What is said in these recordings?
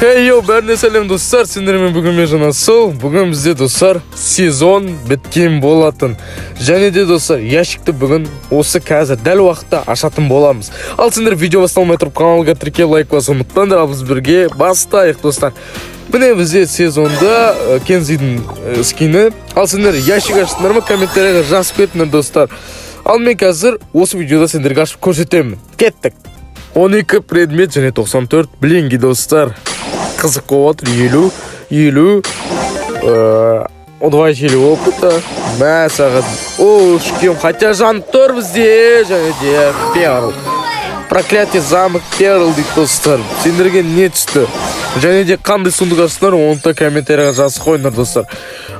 Hey yo, бәріне сәлем достар, сендермен бүгін мен Жанасыл. Бүгін бізде достар сезон біткен болатын. Және де достар, ящикті бүгін осы қазір дәл уақытта ашатын боламыз. Ал сендер видео басталмай тұрып каналға тіркеліп лайк басуды ұмытпаңдар. Ал біз бірге бастайық достар. Міне бізде сезонда Кензидің скині. Ал сендер ящик аштыңдар ма, комментарияға жазып кетіңдер достар. Ал мен қазір осы видеода сендерге ашып көрсетемін. Кеттік. 12 предмет және 94 блинги достар. Қызық болып жатыр. 50, 50, 2 опыта. Мә саған. О, шкем, хотя жанып тұр бізде. Және де Перл. Проклятие замок Перл дейді достар. Сендерге не түсті? Және де қандай сундук аштыңдар, оны да комментарияға жазып қойыңдар достар.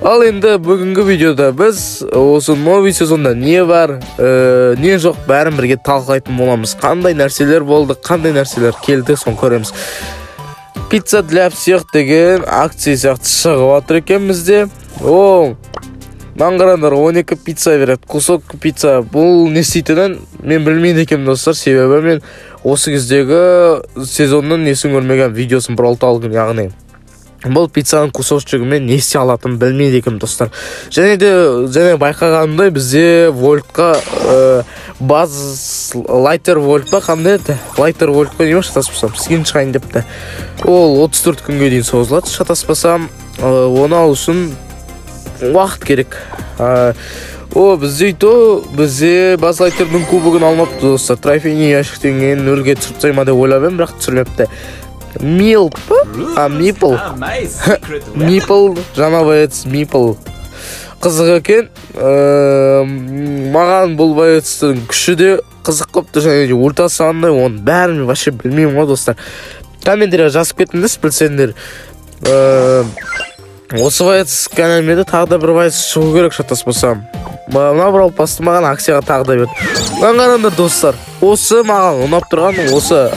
Ал енді бүгінгі видеода біз осы новый сезонда не бар, не жоқ бәрін бірге талқылайтын боламыз. Қандай нәрселер болды, қандай нәрселер келді, соны көреміз. Пицца для всех деген акция сияқты шығып жатыр екен бізде. О, мынаны қараңдар, 12 пицца береді. Кусок пицца. Бұл не істейтінін мен білмейді екенмін достар, себебі мен осы кездегі сезонның несін көрмеген, видеосын бұралта алдым, яғни бұл пиццаның кусочегімен не істей алатынын білмейді екенмін достар. Және де және байқағанымдай бізде вольтқа баз лайтер вольт па қандай еді? Лайтер вольт па деймін, шатаспасам, скин шығайын депті. Ол 34 күнге дейін созылады, шатаспасам, оны алу үшін уақыт керек. О, бізде то, бізде баз лайтердің кубогын алмапты достар. Трофейный ящиктен кейін нөлге түсіріп тастай ма деп ойлап едім, бірақ түсірмепті. Милп, а Мипл. Мипл, жаңа боец Мипл. Қызық екен. Маған бұл боецтің күші де қызық қылыпты, және де ультасы қандай, оның бәрін мен вообще білмеймін ғой достар. Комментарияға жазып кетіңдерші, білсеңдер. Осы боец каналымда тағы да бір боец шығу керек, шатаспасам. Мына бір алпасты маған акцияға тағы да берді. Мынаны қараңдар достар. Осы маған ұнап тұрған осы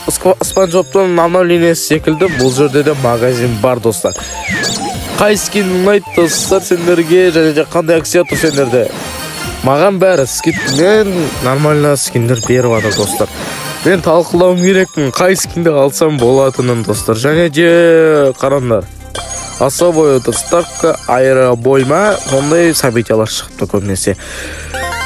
Спанч Бобтың обновлениесі секілді бұл жерде де магазин бар достар. Қай скин ұнайды достар сендерге, және де қандай акция тұр сендерде? Маған бәрі скидкамен нормально скиндер беріп жатыр достар. Мен талқылауым керекпін, қай скинді алсам болатынын достар. Және де қараңдар. Особая доставка аэробой ма, сондай событиялар шығыпты көбінесе.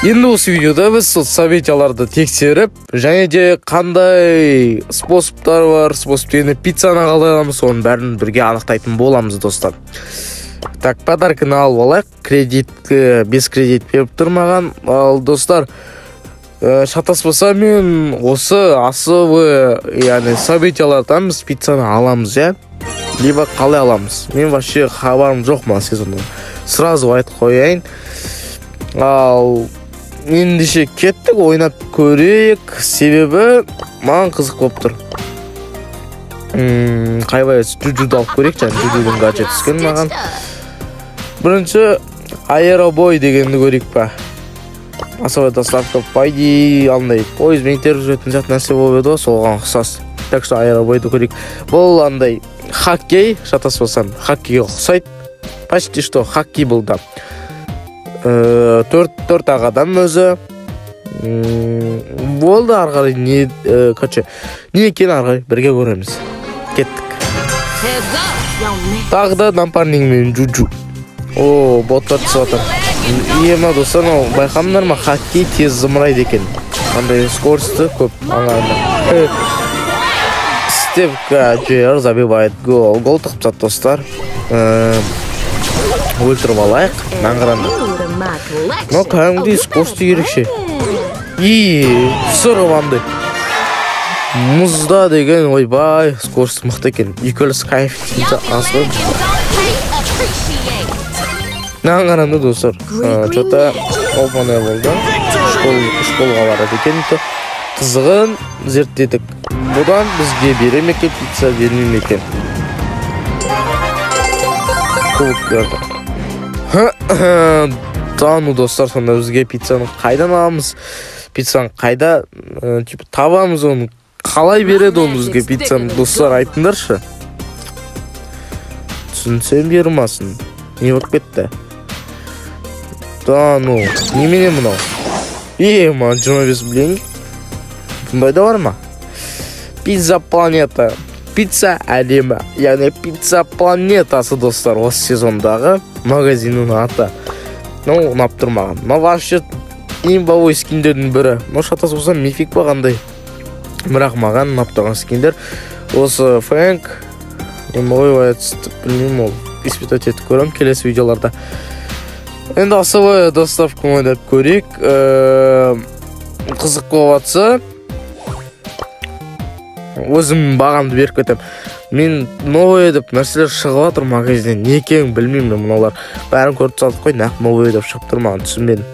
Енді осы видеода біз сол событияларды тексеріп, және де қандай способтар бар, способ дегенде пиццаны қалай аламыз, соның бәрін бірге анықтайтын боламыз достар. Так, подарканы алып алайық. Кредит, без кредит беріп тұр маған. Ал достар, шатаспаса мен осы особый, яғни событиялардан біз пиццаны аламыз, иә? Либо қалай аламыз? Мен вообще хабарым жоқ мына сезоннан. Сразу айтып қояйын. Ал ендеше кеттік, ойнап көрейік. Себебі маған қызық болып тұр. Қай боец? Джуджуды алып көрейік, және Джуджудың гаджеті түскен маған. Бірінші аэробой дегенді көрейік па? Особая доставка, по идее, андай пойызбен итеріп жүретін сияқты нәрсе болып еді ғой, соған ұқсас. Так что аэробойды көрейік. Бұл андай хоккей, шатаспасам, хоккейге ұқсайды. Почти что хоккей бұл да. Төрт ақ адам өзі. Болды, ары қарай не, короче, не екенін ары қарай бірге көреміз. Кеттік. Тағы да напарнигімен Джуджу. О, боттар түсіп жатыр. Е, мына достар, мынау байқадыңдар ма, хоккей тез зымырайды екен. Андай скорості көп аңғарында. Степка Джер забивает гол. Гол тығып тастады достар. Өлтіріп алайық. Мынаны қараңдар. Мынау кәдімгідей скорості ерекше. И сырып андай. Мұзда деген, ойбай, скорості мықты екен. Екі коэффициенті аз ғой. Мынаны қараңдар достар. Чё-то оп-оңай болды. Школға барады екен. Қызығын зерттедік. Бұдан бізге бере ме екен, пицца бермей ме екен? Кубок берді. Да, ну достар, сонда бізге пиццаны қайдан аламыз? Пиццаны қайда, типа, табамыз оны? Қалай береді оны бізге пиццаны? Достар, айтыңдаршы. Түсінсем бермасын. Не болып кетті? Да, ну, немене мынау? Е, маған 25 блинг. Бұндай да бар ма? Пицца планета. Пицца әлемі, яғни пицца планетасы, достар, осы сезондағы магазиннің аты. Ну, ұнап тұр маған. Но вообще имбовой скиндердің бірі. Ну, шатаспасам, мифик па, қандай. Бірақ маған ұнап тұрған скиндер осы Фэнк, новый, білмеймін, ол испытать етіп көремін келесі видеоларда. Енді особая доставка ойнап көрейік. Қызық болып жатса, өзім бағамды беріп кетемін. Мен новый деп нәрселер шығып жатыр магазиннен, не екенін білмеймін мен. Мыналар бәрін көріп тастадық қой, нақ новый деп шығып тұр, маған түсінбедім.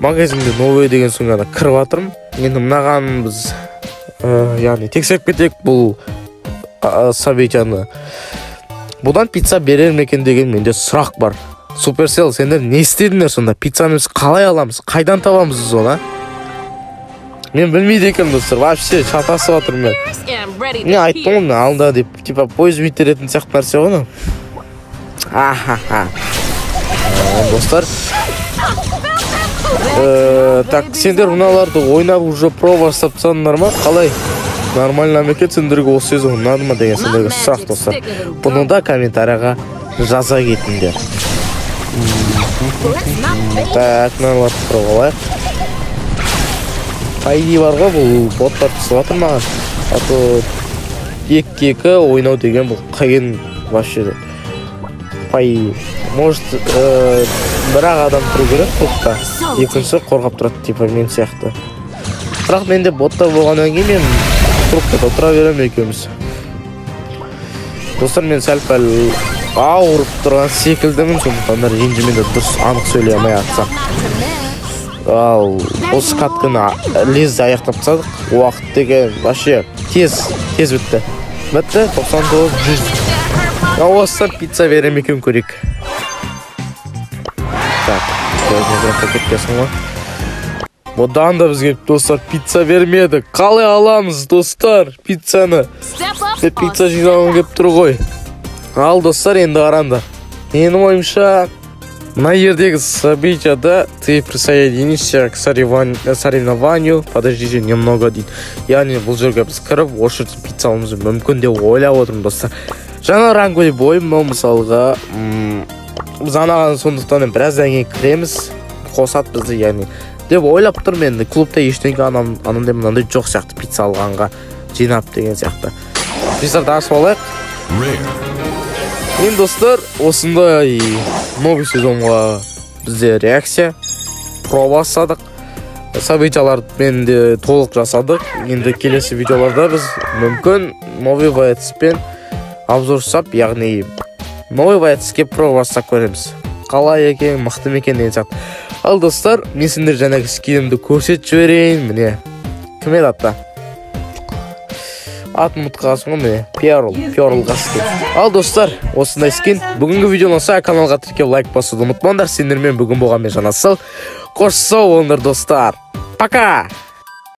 Магазинге новый деген соң ғана кіріп жатырмын. Енді мынаған біз яғни тексеріп кетейік бұл событияны. Бұдан пицца берер ме екен деген менде сұрақ бар. Суперсел, сендер не істедіңдер сонда? Пиццаны біз қалай аламыз, қайдан табамыз біз оны, а? Мен білмейді екенмін, достар, вообще шатасып жатырмын мен. Не айттым ғой мен алдында деп, типа пойыз итеретін сияқты нәрсе ғой мынау. Ахаха, достар. Так, сендер мыналарды ойнап, уже про бастап тастадыңдар ма, қалай, нормально ма екен, сендерге осы сезон ұнады ма деген сендерге сұрақ, достар. Бұны да комментарийға жаза кетіңдер. Так, мыналарды құрып алайық. По идее бар ғой, бұл боттар түсіп жатыр маған, а то 2-2 ойнау деген бұл қиын вообще. По идее, может, бір-ақ адам тұру керек клубта, екіншісі қорғап тұрады, типа мен сияқты. Бірақ менде боттар болғаннан кейін мен трубкада тұра беремін екеуміз. Достар, мен сәл пәл ауырып тұрған секілдімін, сондықтан да ренжімеңдер, дұрыс анық сөйлей алмай жатсам. Ал осы катканы лезде аяқтап тастадық. Уақыт деген вообще тез тез бітті, бітті. 99, 100. Осыдан пицца бере ме екен, көрейік. Так, кеткенсің ғой. Бұдан да бізге, достар, пицца бермеді. Қалай аламыз, достар, пиццаны? Пицца жинағым келіп тұр ғой. Ал, достар, енді қараңдар, менің ойымша, мына жердегі событияда «Ты присоединишься к соревнованию, подождите немного» дейді. Яғни бұл жерге біз кіріп, осы жерден пицца алуымыз мүмкін деп ойлап отырмын, достар. Жаңа ранговый бой мынау, мысалға, біз анаған, сондықтан біраздан кейін кіреміз, қосады бізді, яғни, деп ойлап тұрмын. Енді клубта ештеңе анандай мынандай жоқ сияқты, пицца алғанға жинап деген сияқты. Приздарды ашып алайық. Енді, достар, осындай новый сезонға бізде реакция, проба жасадық, событияларды де толық жасадық. Енді келесі видеоларда біз мүмкін новый боецпен обзор жасап, яғни новый боецке проба жасап көреміз, қалай екен, мықты ма екен деген сияқты. Ал, достар, мен сендер жаңағы скинімді көрсетіп жіберейін. Міне, кім еді аты? Атын ұмытып қалғансың ғой. Міне, Перл, Перлға скин. Ал, достар, осындай скин. Бүгінгі видео ұнаса, каналға тіркеліп, лайк басуды ұмытпаңдар. Сендермен бүгін болған мен, Жанасыл. Қош сау болыңдар, достар, пока.